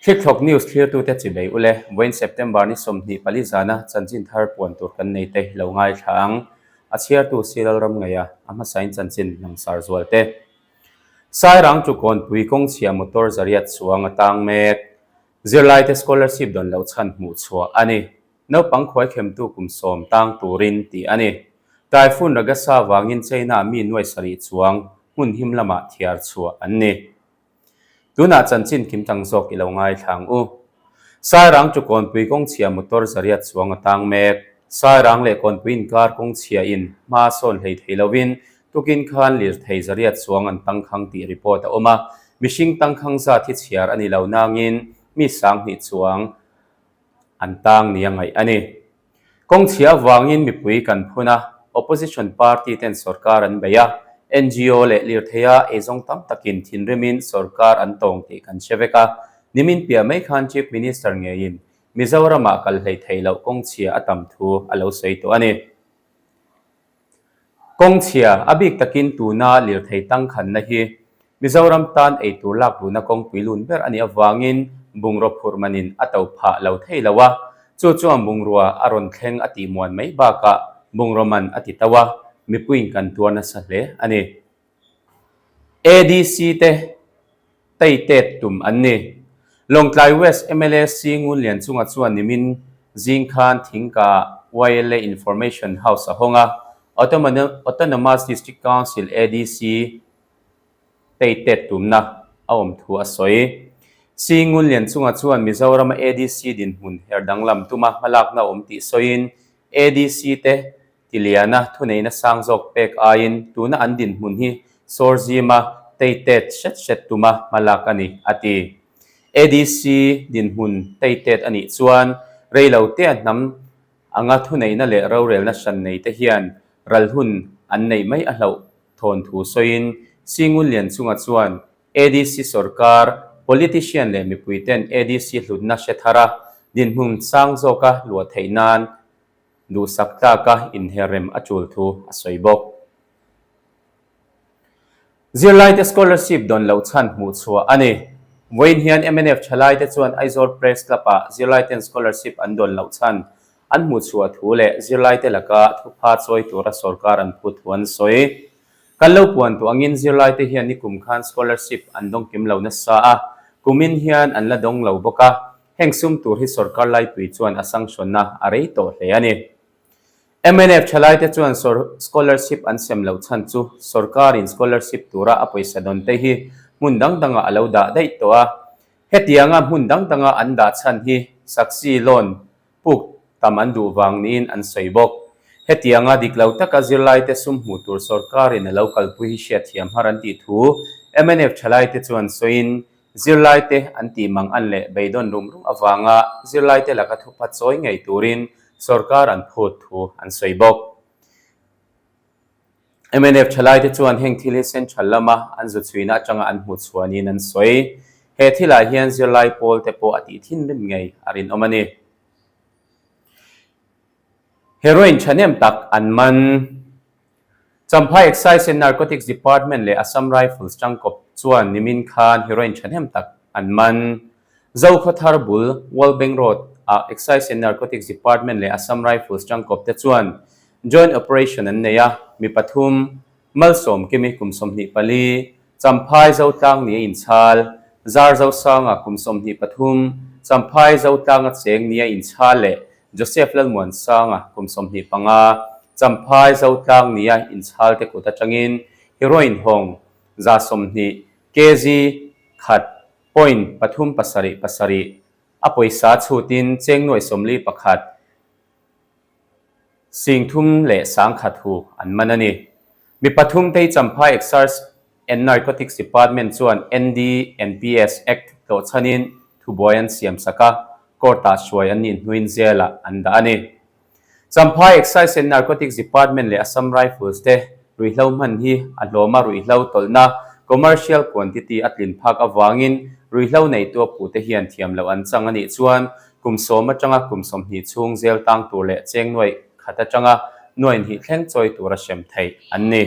Thlikthlawk News thlirtute chibei ule, vawiin September ni 24 zana chanchin thar puan tur kan nei te lo ngaithla ang. A chhiartu Siral Ramngaia a hmasain chanchin langsar zual te. Sairang chu kawnpui kawngchhia motor zariat chuang a tang mek. Zirlaite scholarship dawn loh chhan hmuh chhuah a ni. Naupang khuaikhemtu kum 10 tang turin tih a ni. Typhoon Ragasa vangin China mi nuai sarih chuang hmun him lamah thiar chhuah an ni. Tunah chanchin kim tang zawk i lo ngaithla ang u. Sairang chu kawnpui kawngchhia motor zariat chuang a tang mek. Sairang leh kawnpui inkar kawngchhia in hma sawn hlei thei lovin tukin khan lirthei zariat chuang an tangkhang tih report a awm a. Mihring tangkhang zat hi chhiar a ni lo nangin mi 2000 chuang an tang nia ngaih a ni. Kawngchhia avangin mipui kan phun a, opposition party ten sorkar an bei a, NGO leh lirtheia eizawng tam takin thinrimin sorkar an tawng tih kan hre vek a. Nimin piah mai khan Chief Minister ngeiin Mizoramah kal hlei theih loh kawngchhia a tam thu a lo sawi tawh a ni. Kawngchhia, a bik takin tuna lirthei tangkhanna hi Mizoram tan eitur lak luhna kawngpui lun ber a nih avangin bungraw phurh manin a to phah lo thei lo a, chu chuan bungrua a rawn thleng a tih muan mai bakah bungraw man a ti to a, mipuiin kan tuar nasa hle a ni. ADC te teitet tum an ni. Lawngtlai West mla C Ngunlian chunga chuan nimin zing khan Thingka YLA Information House a hawng a, Autonomous District Council, ADC, teitet tumna a awm thu a sawi. C Ngunlian chunga chuan Mizorama ADC dinhmun her danglam tuma hmalakna a awm tih sawiin ADC te Tiliana thuneihna sang zawk pek aiin tuna an dinhmun hi sawr zima teitet hret hret tuma hmalak a ni, a ti. ADC dinhmun teitet a nih chuan reilotea hnam anga thuneihna leh rorelna hran nei te hian ral hun an neih mai a hlauh thawn thu sawiin Singunlian chunga chuan ADC sorkar, politician leh mipuiten ADC hlutna hre thar a, dinhmun sang zawka luah theih nan Duhsak tlaka inherrem a tul thu a sawi bawk. Zirlaite scholarship dawn loh chhan hmuh chhuah a ni. Vawiin hian mnf thalaite chuan Aizawl Press Club-ah zirlaiten scholarship an dawn loh chhan an hmuh chhuah thu leh zirlaite laka thupha chawi tura sorkar an phut thu an sawi. Kan lo puan tawh angin zirlaite hian nikum khan scholarship an dawng kim lo nasa a, kumin hian an la dawng lo bawk a, Heng sum tur hi sorkar laipui chuan a sanctionna a rei tawh hle a ni. Mnf thalaite chuan scholarship an sem loh chhan chu sorkarin scholarship tura a pawisa dawn te hi hmun dang dangah a lo dah daih tawh a. Hetianga hmun dang danga an dah chhan hi Saksi loan puk tam an duh vang niin an sawi bawk. Hetianga dik lo taka zirlaite sum hmuh tur sorkarin a lo kalpui hi hriatthiam har an tih thu mnf thalaite chuan sawiin Zirlaite an tih mang an leh beidawn rum rum avanga zirlaite laka thupha chawi ngei turin sorkar an phut thu an sawi bawk. Mnf thalaite chuan heng thil hi central lama an zu chhuina atanga an hmuh chhuah niin an sawi. He thilah hian zirlai pawl te pawh a tih thinrim ngei a rinawm a ni. Heroin thahnem tak an man. Champhai Excise and Narcotics Department leh Assam Rifles tangkawp chuan nimin khan heroin thahnem tak an man. Zokhawthar bul World Bank Road ah Excise and Narcotics Department leh Assam Rifles tangkawp te chuan joint operation an nei a, mi pathum, Malsawmkimi kum 24, Champhai Zotlang nia inchhal, Zar Zosanga kum 23, Champhai Zotlanga cheng nia inchhal leh Joseph Lalmuansanga kum 25, Champhai Zotlang nia inchhal te kut atangin heroin hawng 120 kg khat point pathum pasarih pasarih a pawisa chhutin cheng nuai 41 Sing thum leh 10,000 hu an man a ni. Mi pathum te hi Champhai Excise and Narcotics Department chuan NDNPS Act tlawh chhanin thubuai an siam sak a, court-ah hruai an nih hnuin jail-ah an dah a ni. Champhai Excise and Narcotics Department leh Assam Rifles te ruihhlo hman hi a hlawma ruihhlo tawlhna commercial quantity a tlin phak avangin ruihhlo neitu a pute hian thiam loh an chang a nih chuan Kum 10 atanga kum 20 chhung zel tang tur leh cheng nuaih khat atanga nuaih hnih thleng chawi tura hrem theih an ni.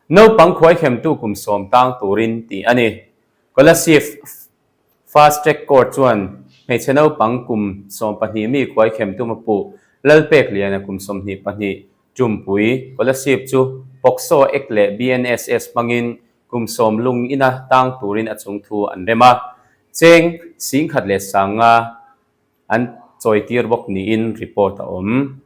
Naupang khuaikhemtu kum 10 tang turin tih a ni. Kolasib Fast Track Court chuan hmeichhe naupang kum 12 mi khuaikhem tum a puh Lalpekliana kum 22 Tumpui Kolasib chu POCSO Act leh BNSS hmangin kum 10 lung ina tang turin a chungthu an rem a, cheng 10,500 an chawitir bawk niin report a awm.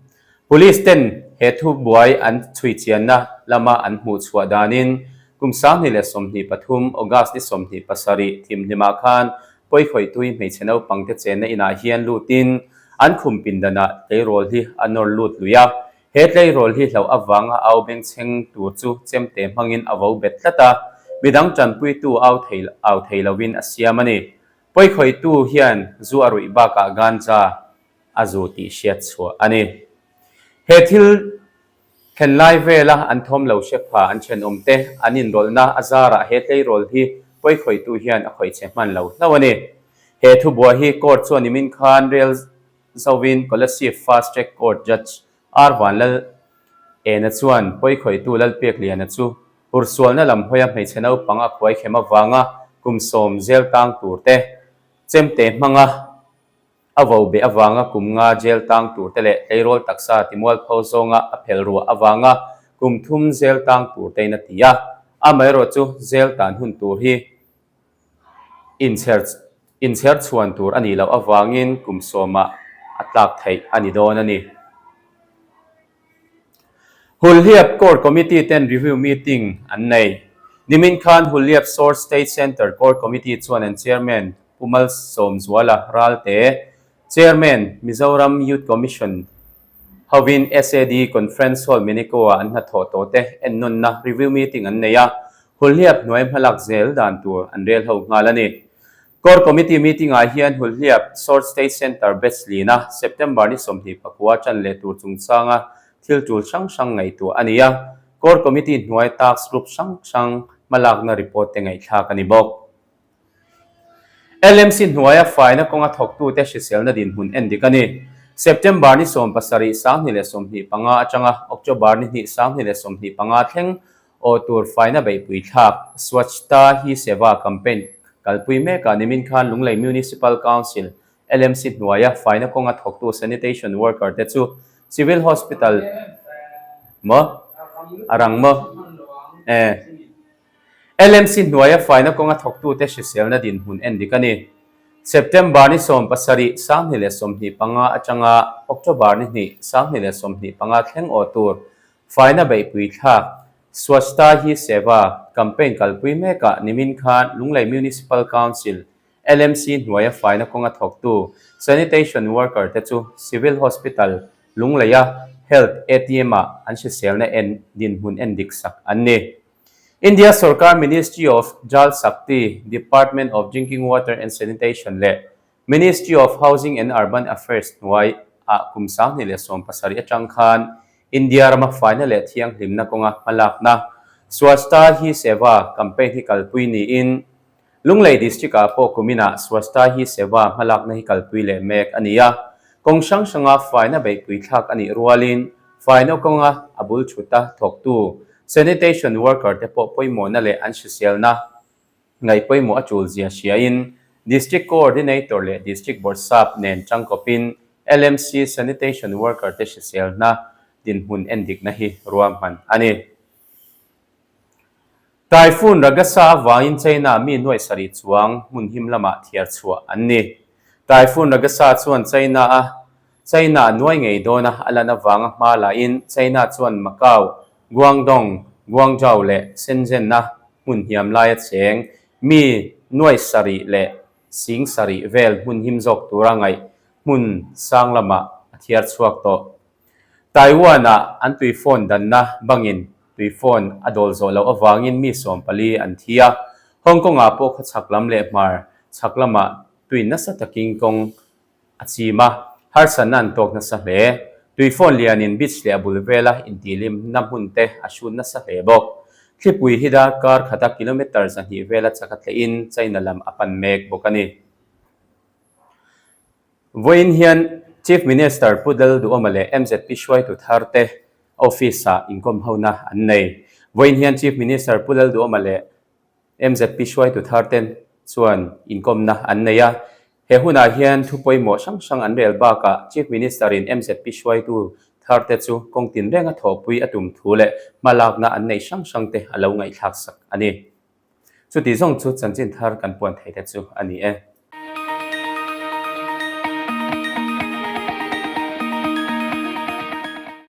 Police ten he thubuai an chhuichianna lama an hmuh chhuah danin kum 2023 August ni 27 thimhlimah khan pawikhawih-tui hmeichhe naupangte chenna inah hian lutin an khum pindanah tleirawl hi a nawr lut lui a. He tleirawl hi hlauh avanga au bengchheng tur chu chemte hmangin a vo bet tlat a, midang tanpuitu au thei au thei loin a siam a ni. Pawikhawihtu hian zu a ruih bakah ganja a zu tih hriat chhuah a ni. He thil thlen lai vela an thawm lo hre pha an thenawmte an inrawlhna a zarah he tleirawl hi pawikhawihtu hian a khawih che hman lo hlauh a ni. He thubuai hi court chuan nimin khan rel zovin Kolasib Fast Track Court Judge R Vanlal Ena chuan pawikhawihtu Lalpekliana chu Hursualna lam hawia hmeichhe naupang a khuai khem avanga kum 10 jail tang tur te, chemte hmanga a vo beh avanga kum 5 jail tang tur te leh tleirawl taksa timualpho zawnga a phel ruah avanga kum 3 jail tang tur tein a ti a. Amaherawh chu jail tan hun tur hi inchher inchher chhuan tur a nih loh avangin kum 10-ah a tlak theih a ni dawn a ni. Hulhliap Core Committee ten review meeting an nei. Nimin khan Hulhliap Source State Centre Core Committee chuan an Chairman Pu Malsawmzuala Ralte, Chairman, Mizoram Youth Commission hovin SAD Conference Hall Minico-ah an hnathawh tawhte ennawnna review meeting an nei a, Hulhliap hnuai hmalak zel dan tur an rel ho nghal a ni. Core Committee meeting-ah hian Hulhliap Short Stay Centre batch lina September ni 29 tan leh tur chungchanga thil tul hrang hrang ngaihtuah a ni a, Core Committee hnuai task group hrang hrang hmalakna report te ngaihthlak a ni bawk. LMC hnuaia faina kawnga thawktute hriselna dinhmun en dik a ni. September ni 17 2025 atanga October ni 2 2025 thleng Aw tur faina beihpui thlak Swachhta Hi Seva campaign kalpui mekah nimin khan Lunglei Municipal Council, LMC, hnuaia faina kawnga thawktu sanitation worker te chu Civil Hospital maw a rang maw e LMC hnuaia faina kawnga thawktute hriselna dinhmun en dik a ni. September ni 17 2025 atanga October ni 2 2025 thleng aw tur Faina beihpui thlak, Swachhta Hi Seva campaign kalpui mekah nimin khan Lunglei Municipal Council, LMC, hnuaia faina kawnga thawktu sanitation worker te chu Civil Hospital, Lungleia Health ATM-ah an hriselna en dinhmun en dik sak an ni. India sorkar Ministry of Jal Shakti, Department of Drinking Water and Sanitation leh Ministry of Housing and Urban Affairs hnuai ah kum 2017 atang khan India rama faina leh thianghlimna kawnga hmalakna Swachhta Hi Seva campaign hi kalpui niin Lunglei District ah pawh kuminah Swachhta Hi Seva hmalakna hi kalpui leh mek a ni a. Kawng hrang hranga faina beihpui thlak a nih rualin faina kawnga a bul thuta thawktu sanitation worker te pawh pawimawhna leh an hriselna Ngaih pawimawh a tul zia hriain District Coordinator leh District Bawrhsap nen tangkawpin LMC Sanitation Worker te hriselna dinhmun endikna hi ruahman a ni. Typhoon Ragasa avangin China mi nuaih sarih chuang hmun him lamah thiar chhuah an ni. Typhoon Ragasa chuan China a China nuai ngei dawna a lan avanga hma lahin China chuan Macau, Guangdong, Guangzhou leh Shenzhen-a hmun hniam laia cheng mi nuai sarih leh sing sarih vel hmun him zawk tura ngaih hmun sang lamah a thiar chhuak tawh. Taiwan-ah an tuifawn danna bangin tuifawn a dawl zawh loh avangin mi 14 an thi a, Hong Kong-ah pawh khawchhak lam leh hmar chhak lamah tui nasa takin kawng A chim a, harsatna an tawk nasa hle. Tuifawn lianin beach leh a bul vela intihlimna hmun te a hrut nasa hle bawk. Thlipui hi darkar khata kilometre 200 vela chak a tleihin China lam a pan mek bawk a ni. Vawiin hian Chief Minister Pu Lalduhoma leh MZP hruaitu thar te office-ah inkawmhona an nei. Vawiin hian Chief Minister Pu Lalduhoma leh MZP hruaitu thar ten chuan inkawmna an nei a. He hunah hian thu pawimawh hrang hrang an rel bakah Chief Minister-in MZP hruaitu tharte chu kawng tinrenga thawhpui a tum thu leh hmalakna an neih hrang hrangte a lo ngaihthlaksak a ni. Chuti zawng chu chanchin thar kan puan theite chu a ni e.